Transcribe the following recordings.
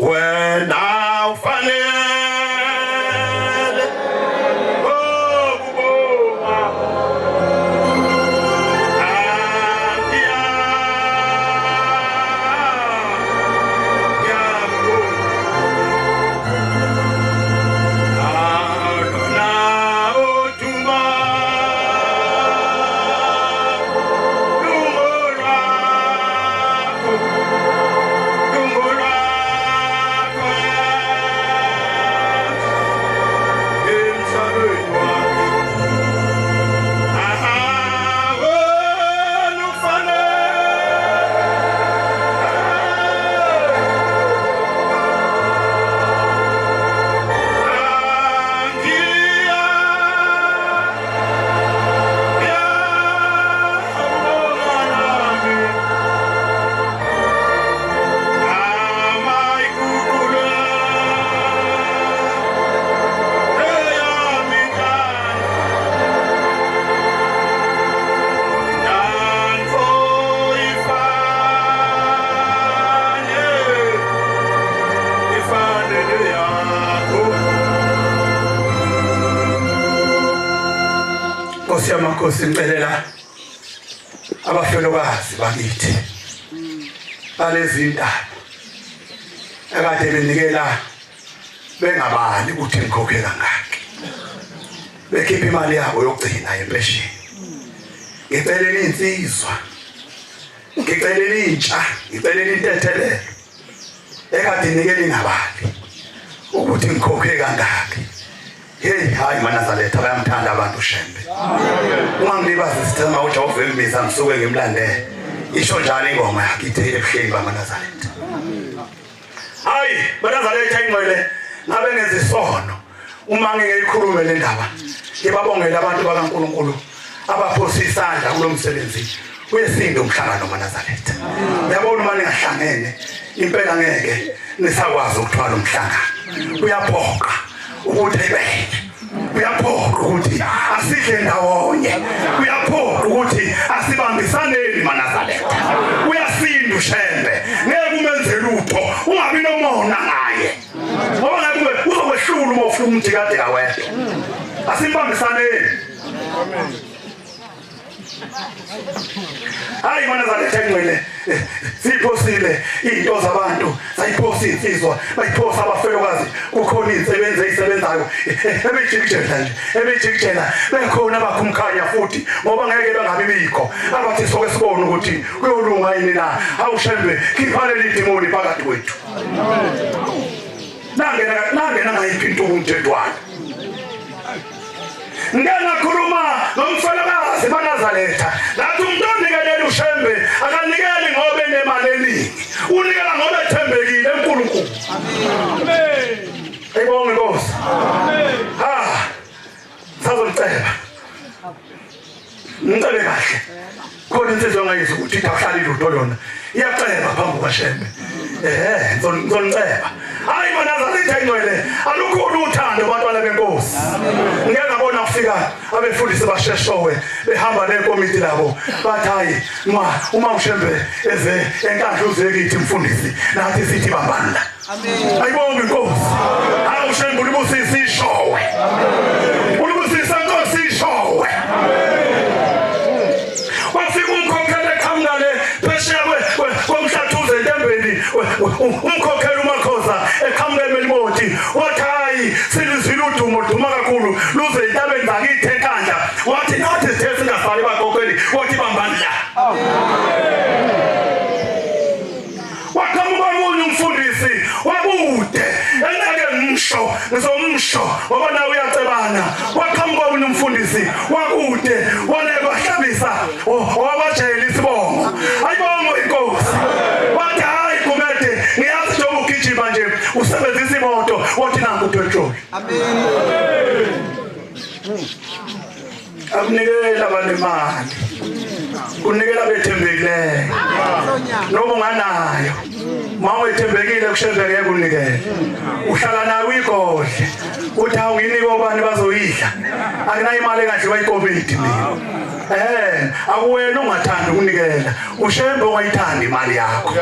Wena ufanele ukubonga. Nkosi ngicelela abafelokazi bakithi balezi ndaba akade benikela bengabali ukuthi ngikhokhe kangaki, bekhipha imali yabo yokugcina yempesheni. Ngicelela insizwa, ngicelela intsha, ngicelela intethelelo ekade inikela ingabali ukuthi ngikhokhe kangaki. Hey, hayi maNazaretha bayamthanda abantu Shembe. Uma ngilibaza isithema uJehova embiza ngisuke ngimlandele. Isho njalo ingoma yakithi ebuhleni bamaNazaretha. Hayi, maNazaretha ingcwele ngabe ngenza isono uma ngingeyikhulume le ndaba. Ngibabongela abantu bakaNkuluNkulu abaphosa isandla kulo msebenzi wesinto umhlangano maNazaretha. Uyabona uma ningahlangene impela ngeke nisakwazi ukuthwala umhlangano. Uyaphoqa ukuthi ayibeke, uyaphoqa ukuthi asidle ndawonye, uyaphoqa ukuthi asibambisaneni maNazaretha. Uyasinda uShembe, ngeke umenze lutho ungabi nomona ngaye, ngoba ngeke uzokwehlula uma ufuna umjikadeka wedwa. Asibambisaneni. Hayi maNazaretha engcwele, siphosile into zabantu, sayiphosa insizwa, bayiphosa abafelokazi. Kukhona insebenzi ezisebenzayo ebejikijela nje, ebejikijela bekhona abakhumkhanya futhi, ngoba ngeke bangabi bikho abathi soke sibone ukuthi kuyolunga yini na. Awushembe khipha leli dimoni phakathi kwethu. Nangena ngayiphi into umthethwana. Ngeke ngakhuluma nomfelokazi maNazaretha ngathi umuntu onikelela uShembe akanikeli ngoba enemali eningi, unikela ngoba ethembekile eNkulunkulu. Amen. Ayibonge Nkosi. Amen. Ha, sazomceba ngicebe kahle. Khona insizwa engayizwa ukuthi akuhlali lutho yona, iyaceba phambi kukaShembe. Ehe, ngizoniceba. Hayi maNazaretha ingcwele, alukhulu uthando bantwana benkosi. Ngeke ngabona kufika abefundisi basheshowe behamba nekomiti labo, bathi hayi uma uShembe eze enkandla uze kithi mfundisi, nathi sithi bambana. Ayibonge inkosi. Hawu Shembe ulibusise ishowe, ulibusise inkosi ishowe. Wafika umkhokheli eqhamuka le phesheya komhlathuze entembeni, umkhokheli uMakhoza eqhamuka eMelimoti, wathi hayi silizwile udumo duma kakhulu luze entabeni zakithi enkandla. Wathi nathi sithe singasali bakhokheli, wathi bambani la. Waqhamuka omunye umfundisi wakude engeke ngisho ngizomsho ngoba nawe uyacebana. Waqhamuka omunye umfundisi wakude wahlabisa owabajayela isibongo. Ayibongo inkosi. Wathi hayi Gumede, ngiyazi njengoba ugijima nje usebenzisa imoto, wathi nangu upetroli. Amen. Akunikela abanemali, kunikela bethembekileyo. Noma unganayo, uma ungethembekile kuShembe ngeke unikele. Uhlala nayo igodle uthi hawu nginike obani bazoyidla, akunayo imali engadliwa ikomiti mina. Akuwena ongathanda ukunikela, uShembe ongayithandi imali yakho.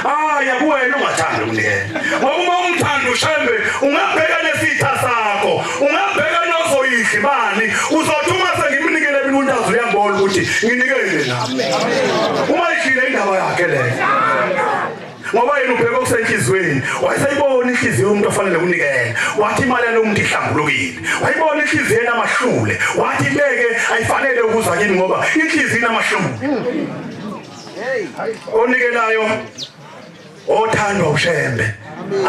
Hayi, akuwena ongathanda ukunikela. Ngoba uma umthanda uShembe ungabheka nesitha sakho, ungabheka nozoyidla imali, uzothi uma sengimnikele mina untazi uyangibona ukuthi nginikele nami. Uma idlile indaba yakhe leyo. Ngoba yena ubheka okusenhliziyweni, wayeseyibona inhliziyo yomuntu ofanele ukunikela, wathi imali yalo muntu ihlambulukile. Wayibona inhliziyo enamahlule, wathi leke ayifanele ukuza kimi ngoba inhliziyo inamahlule. Onikelayo othandwa uShembe,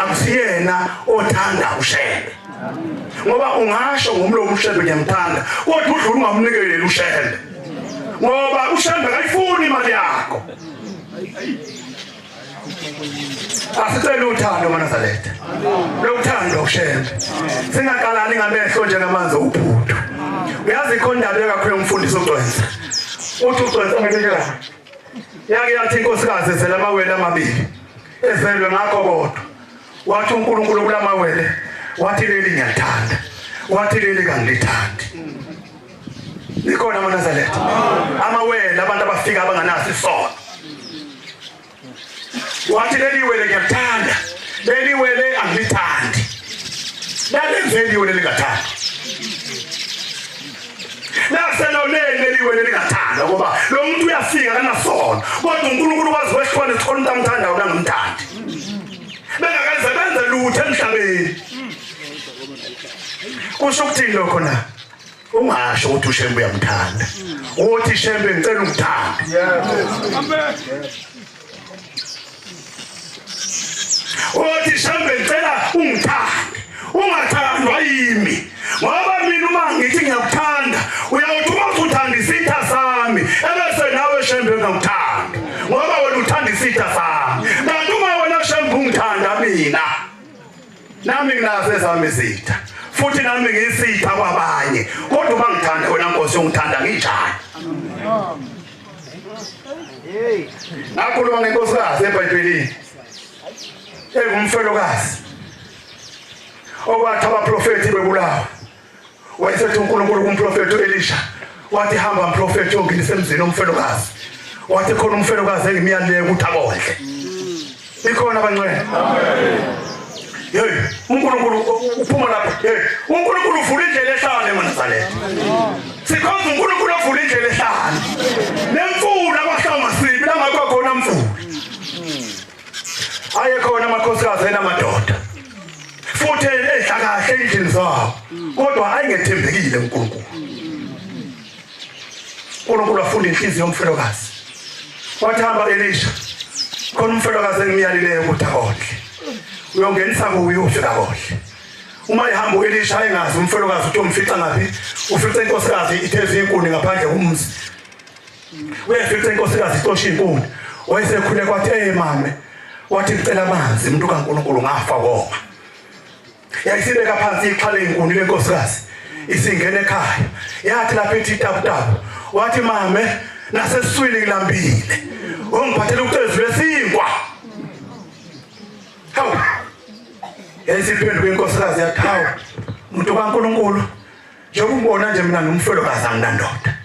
akusiyena othanda uShembe. Ngoba ungasho ngomlomo uShembe ngiyamthanda, kodwa udlula ungamnikeleli uShembe, ngoba uShembe akayifuni imali yakho. Asicela uthando maNazaretha, lokuthanda uShembe, singaqalani ngamehlo njengamanzi uphuthu. Uyazi ikhona indaba yakakhulu umfundisi uGcwensa, uthi uGcwensa ngelinye yake yathi inkosikazi ezela amawele amabili ezelwe ngakho kodwa, wathi uNkulunkulu kulamawele, wathi leli ngiyalithanda, wathi leli kangilithandi. Ikhona amaNazaretha amawele abantu abafika abanganaso isono. Wathi leli wele ngiyalithanda, leli wele angilithandi. Lalenzeni iwele lingathandi? Laseloneni leli wele lingathanda, ngoba lo muntu uyafika kanasono, kodwa uNkulunkulu wazi wehlukana ethola umuntu amthandayo nangamthandi, bengakaze benze lutho emhlabeni. Kusho ukuthini lokho na? Ungasho ukuthi uShembe uyamthanda, uthi Shembe ngicela ungithande. Uthi Shembe ngicela ungithande, ungathandwa yimi, ngoba mina uma ngithi ngiyakuthanda uyawuthi uma usuthanda isitha sami ebese nawe Shembe ungakuthandi, ngoba wena uthanda isitha sami. Kanti uma wena Shembe ungithanda mina, nami nginazo ezami izitha, futhi nami ngiyisitha kwabanye, kodwa uma ngithanda wena Nkosi ungithanda nginjani? Ngakhuluma ngenkosikazi eBhayibhelini engumfelokazi okwathi abaprofethi bebulawa, wayesethi uNkulunkulu kumprofethi uElisha, wathi hamba mprofethi uyongenisa emzini omfelokazi, wathi khona umfelokazi engimyalile ukuthi abondle. Ikhona abangcwele? Hey, uNkulunkulu uphuma lapho. Hey, uNkulunkulu uvula indlela ehlane maNazaretha. Sikhonza uNkulunkulu ovula indlela ehlane. Nemfula kwahlanga sibi langakho khona mfula. Aye khona amakhosikazi enamadoda, futhi edla kahle endlini zawo, kodwa ayingethembekile uNkulunkulu. uNkulunkulu wafunda inhliziyo yomfelokazi, wathi hamba Elisha, khona umfelokazi engimyalileyo ukuthi akondle, uyongenisa kuye ufika kodle. Uma ehamba uElisha engazi umfelokazi ukuthi umfica ngaphi, ufica inkosikazi itheze inkuni ngaphandle komzi. Uyafica inkosikazi icosha inkuni, wayesekhule kwathi hey mame, wathi ngicela amanzi umuntu kaNkulunkulu ngafa woma. Yayisibeka phansi ixhale inkuni lenkosikazi, isingena ekhaya, yathi lapha ithi tabutabu, wathi mame nasesiswini ngilambile, ungiphathele ucezu lwesinkwa. Hawu, yayisiphenduka inkosikazi yathi hawu umuntu kaNkulunkulu, njengoba ubona nje mina ngumfelokazi anginandoda,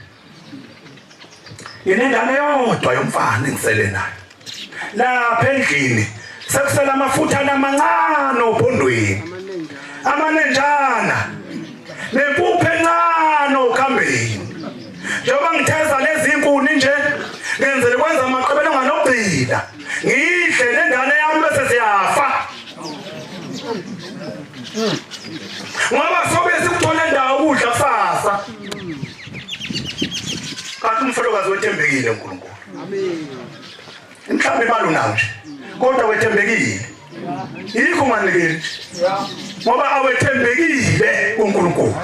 nginengane yodwa yomfana engisele nayo lapha endlini, sekusela amafutha amancane ophondweni, amanenjana nempuphu encane okhambeni. Njengoba ngitheza lezi inkuni nje ngenzele kwenza amaqebelo nganogcina, ngidle nengane yami bese siyafa, ngoba sobe sikuthole indawo ukudla kusasa. Kanti umfelokazi wethembekile uNkulunkulu. Amen. Mhlawumbe imali unayo nje, kodwa wethembekile. Yikho unganikeli ngoba awethembekile uNkulunkulu.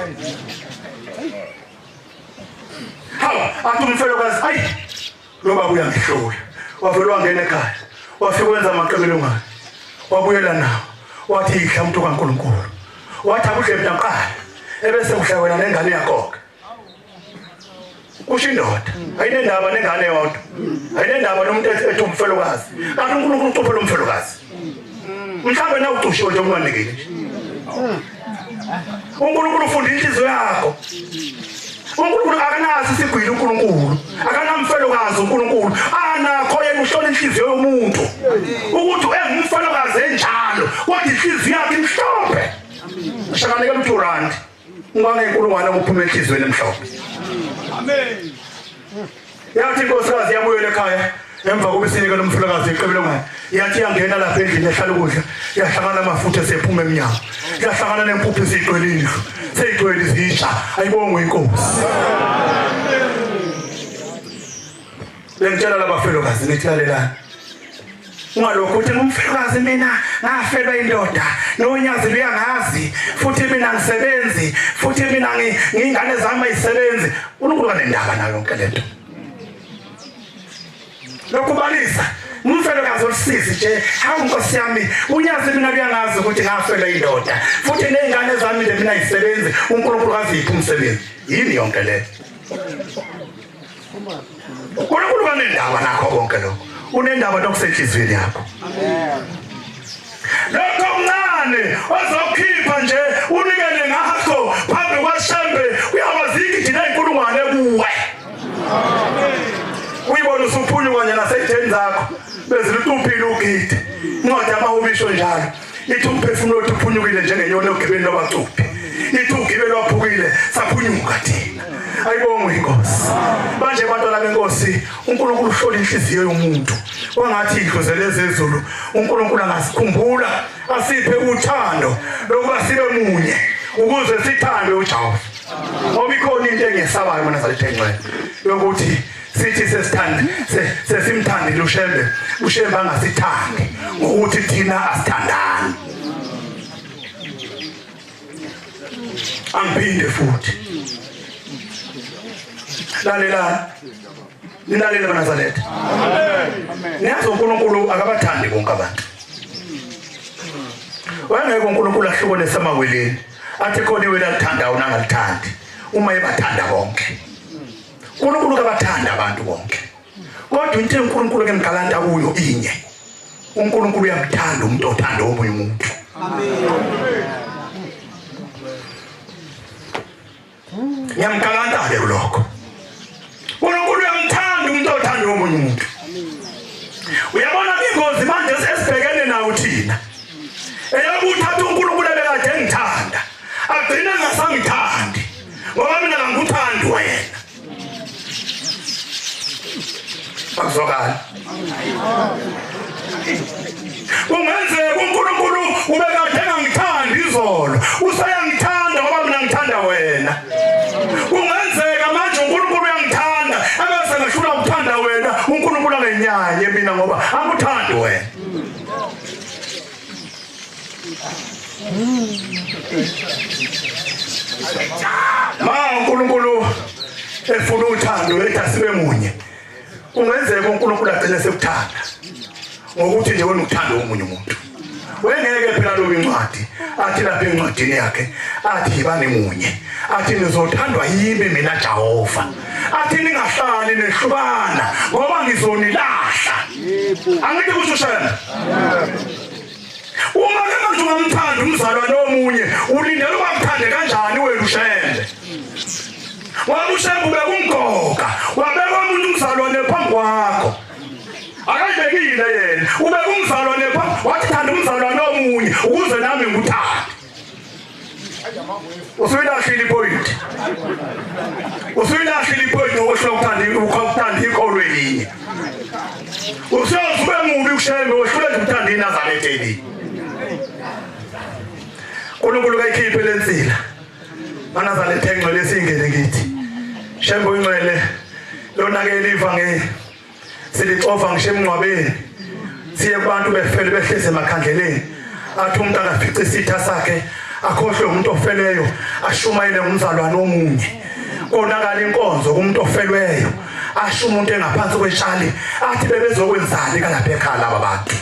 Hawu, athi umfelokazi ayi lo baba uyangihlola. Wavele wangena ekhaya, wafika wenza amaqebelo ngani, wabuyela nawo, wathi idla umuntu kaNkulunkulu, wathi akudle mina kuqala ebese kudla wena nengane yakho. Kusho indoda ayinendaba nengane yodwa, ayinendaba nomuntu ethi umfelokazi, kanti uNkulunkulu ucuphe lo mfelokazi. Mhlawumbe na ucushiwe nje unganikeli nje. uNkulunkulu ufunda inhliziyo yakho. uNkulunkulu akanazi isigwili, uNkulunkulu akanamfelokazi, uNkulunkulu anakho yena uhlola inhliziyo yomuntu ukuthi engumfelokazi enjalo, kodwa inhliziyo yakhe imhlophe. Shakanike u2 rand ungangenkulungwane ukuphuma enhliziyweni emhlophe. Amen. Yathi inkosikazi yabuyela ekhaya emva kokuba isinikele umfelokazi iqebelongwane, yathi yangena lapha endlini ehlala ukudla, yahlangana amafutha esephuma emnyango, yahlangana nempuphu esiyigcwele indlu, seyigcwele izitsha. Ayibongwe inkosi. Bengitshela labafelokazi ngithi lalelani, ungalokhu uthi ngumfelokazi mina ngafelwa indoda nonyazi luyangazi futhi mina ngisebenzi futhi mina ngiyingane zami ayisebenzi. uNkulunkulu kanendaba nayo yonke lento. Lokubalisa umfelokazi olusizi nje, hawu nkosi yami, unyazi mina luyangazi ukuthi ngafelwa indoda futhi nezingane zami nje mina ayisebenzi, uNkulunkulu kaziphi umsebenzi. Yini yonke le? uNkulunkulu kanendaba nakho konke lokho, unendaba nokusenhliziyweni yakho. Lokho okuncane ozokhipha nje unikele ngakho phambi kwaShembe, uyakwazi igidi ley'nkulungwane kuwe. Uyibona usuphunyuka nje nasey'theni zakho bezilutuphile ugidi. Incwadi yamaHubo isho njalo, ithi umphefumulo wethu uphunyukile njengenyoni ogibeni lwabacuphi, ithi ugibe lwaphukile saphunyuka thina. Ayibongwe inkosi. Manje bantwana benkosi, uNkulunkulu uhlola inhliziyo yomuntu, kwangathi idluzele ezezulu. uNkulunkulu angasikhumbula asiphe uthando lokuba sibe munye ukuze sithandwe uJehova. Ngoba ikhona into engiyesabayo mina zalithe ngcwele yokuthi sithi sesithande sesimthandile uShembe, uShembe angasithandi ngokuthi thina asithandani. Angiphinde futhi, lalelani, nilalele banazaretha. Niyazi uNkulunkulu akabathandi bonke abantu. Wayengeke uNkulunkulu ahlukanise emaweleni athi khona iwele alithandayo nangalithandi uma ebathanda bonke. uNkulunkulu kabathanda abantu bonke, kodwa into uNkulunkulu ke mgalanta kuyo inye, uNkulunkulu uyamthanda umuntu othanda omunye umuntu. Ngiyamgalanta ke kulokho. uNkulunkulu uyamthanda umuntu othanda omunye umuntu. Uyabona ingozi manje esibhekene nayo thina, eyokuthatha uNkulunkulu ebekade engithanda agcine engasangithandi ngoba mina ngangikuthandi wena. Akuzwakali. Kungenzeka uNkulunkulu ubekade engangithandi izolo, useyangithanda ngoba mina ngithanda wena. Kungenzeka manje uNkulunkulu uyangithanda ebese ngehlula ukuthanda wena, uNkulunkulu angenyanye mina ngoba angikuthandi wena. Ma uNkulunkulu efuna uthando ethi asibe munye, kungenzeka uNkulunkulu agcine sekuthanda ngokuthi nje wena uthanda omunye umuntu. Wengeke phela lo incwadi athi lapha encwadini yakhe athi yibani munye, athi nizothandwa yimi mina Jehova, athi ningahlali nehlukana ngoba ngizonilahla. Angithi kusho Shembe, uma ke manje ungamthanda umzalwane omunye, ulindele ukamthande kanjani wena uShembe? Ngoba uShembe ubekumgoga, wabeka omunye umzalwane phambi kwakho, akayibekile yena, ubeka umzalwane phambi, wathi thanda umzalwane omunye ukuze nami ngikuthande. Usuyilahlile ipoint, usuyilahlile ipoint ngokwehlula ukuthanda ukuthanda ikholwe elinye. Usuyoze ube mubi uShembe, wehlule nje ukuthanda iNazaretha elinye. uNkulunkulu kayikhiphe lensila maNazaretha engcwele singene ngithi Shembe uyingcwele lona ke liva nge silixova ngisho emngcwabeni, siye kubantu befele behlezi emakhandleleni, athi umuntu akafice isitha sakhe akhohlwe umuntu ofeleyo ashumayele ngumzalwane omunye, konakala inkonzo kumuntu ofelweyo, asho umuntu engaphansi kwetshali athi bebezokwenzani kalapha ekhaya laba bantu,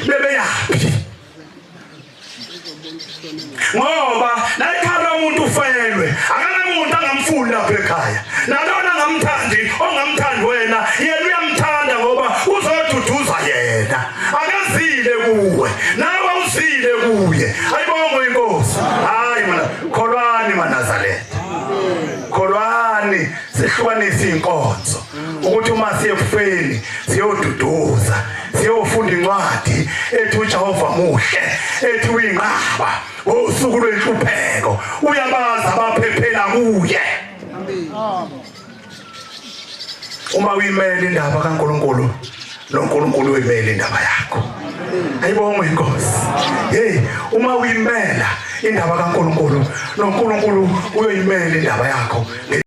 bebeyaphi? Ngoba la ekhaya lomuntu ufelwe, akanamuntu angamfuni lapha ekhaya, nalona angamthandi ongamthandi wena, yena uyamthanda ngoba uzoduduza yena, akazile kuwe. kuye. Ayibongwe inkosi. Hayi mana, kholwani maNazaretha, kholwani, sihlukanise inkonzo ukuthi uma siyekufeni siyoduduza, siyofunda incwadi ethi uJehova muhle, ethi uyinqaba ngosuku lwenhlupheko, uyabazi abaphephela kuye. Uma uyimela indaba kaNkuluNkulu, noNkulunkulu uyimela indaba yakho. Ayibongwe inkosi. Hey, uma uyimela indaba kaNkuluNkulu, noNkulunkulu uyoyimela indaba yakho.